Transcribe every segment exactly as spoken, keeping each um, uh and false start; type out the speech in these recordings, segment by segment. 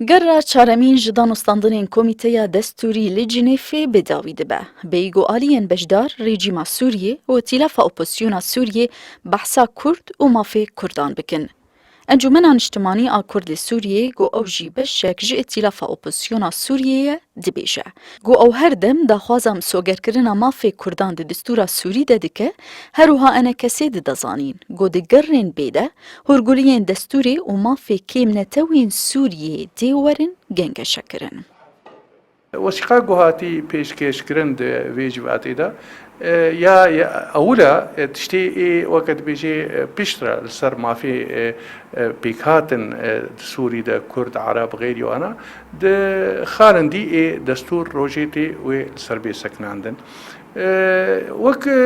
Gerra çaremîn ji danûstandinên Komîteya Destûrî li Cinêfê bi dawî dibe. Bêyî ku aliyên beşdar rejîma Sûriyê û îtîlafa opozisyona Sûriyê behsa Kurd û mafê Kurdan bikin. Encûmena Niştimanî a Kurdê Sûriyê, ku ew jî beşek ji îtîlafa opozisyona Sûriyê ye, dibêje, ku ew her dem daxwaza misogerkirina mafê Kurdan di destûra Sûrî de dike, her wiha enekesê dide zanîn, ku di gerrên bê de hûrguliyên destûrê û mafê kêmnetewên Sûriyê dê werin gengeşekirin. Wesîqa ku hatî pêşkêşkirin di vê civatê de, e, ya, ya ewil e, e, tiştê ê weke dibêjê, e, piştre li ser mafê, e, e, pêkhatin, e, di Sûrî de Kurd, Ereb, xeyrî wana, di xalindî ê destûr rojê tê wê li ser bê sekinandin. E, wek, e,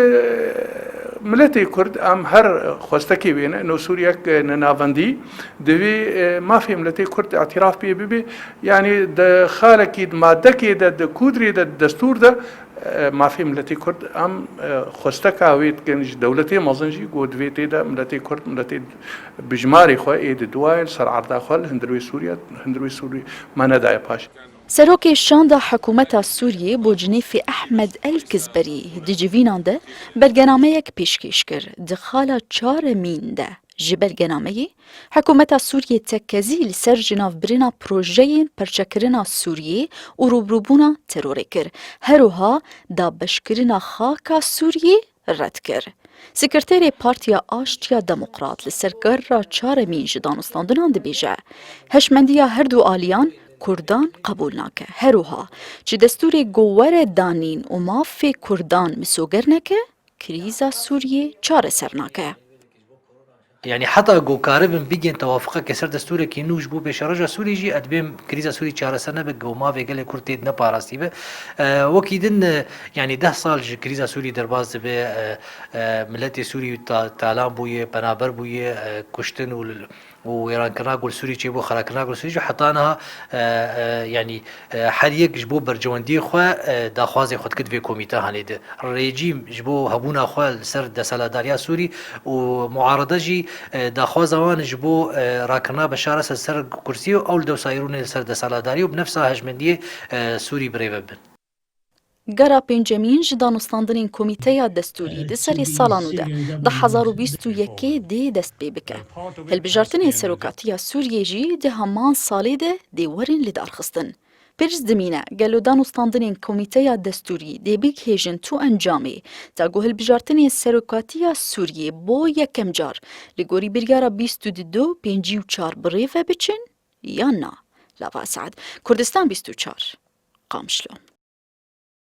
miletê Kurd em her xwestekê wê ne, no Sûriyek, e, ne navendî, divê, e, mafê miletê Kurd îtiraf pê bibe. Yanî di xalekî, di madekê de, di kûdrê de, di destûr de, e, mafê miletê Kurd em, e, xwesteka wê dikin ji dewletê mezin jî, ku divê tê de miletê Kurd, miletê bijmarê xwe ê di duwayê li ser erda xwe li hundir wê Sûriye, hundir wê Sûrî me nedaye paş. Serokê Şanda Hikûmeta Sûriyê bo Cinêfê Ehmed El Kizberî di civînan de belgenameyek pêşkêş kir. Di xala çaremîn de ji belgenameyê, Hikûmeta Sûriyê tekezî li ser jinavbirina projeyên perçekirina Sûriyê û rûbirûbûna terorê kir. Her wiha dabeşkirina xaka Sûriyê red kir. Sekreterê Partiya Aştiya Demokrat li ser gerra çaremîn ji danûstandinan dibêje, hişmendiya her du aliyan Kurdan qebûl nake. Her wiha çi destûrê ku were danîn û mafê Kurdan misoger neke, krîza Sûriyê çareser nake. Yanî heta ku karibin bigên tewafuqeke ser destûrekî nû ji bo pêşeroja Sûrî jî, ez dibêm krîza Sûrî çareser nebe, ku mavê gelê Kurd tê de neparastî be. E, wekî din, e, yanî deh sal ji krîza Sûrî derbas dibe, e, e, miletê Sûrî ta-, talan bûye, penaber bûye, e, kuştin û l-, û wêrankirina ku li Sûrî çêbû, xerakirina ku li Sûrî çêbû, heta niha, e, e, yanî, e, her yek ji bo berjewendiyê xwe, e, daxwazê xwe dike di vê komîtehanê de. Rejîm ji bo hebûna xwe li ser desthilatdariya Sûrî û muarede jî, e, daxwaza wan ji bo, e, rakirina Beşar Esed ser kursiyê û ew li dewsa îro nê li ser desthilatdariyê û bi nefsa hejmendiyê, e, Sûrî birêve bin. Gera pêncemîn ji danûstandinên Komîteya Destûrî di serê sala nû de, du hezar û bîst û yekê dê dest pê bike. Hilbijartinên serokatiya Sûriyê jî di heman salê de dê werin lidarxistin. Pirs dimîne, gelo danûstandinên Komîteya Destûrî dê bigihêjin tu encamê, ta ku hilbijartinên serokatiya Sûriyê bo yekem car li gorî biryara bîst û du pêncî û çar birêve biçin yan na? Lava Esad, Kurdistan bîst û çar, Qamişlo.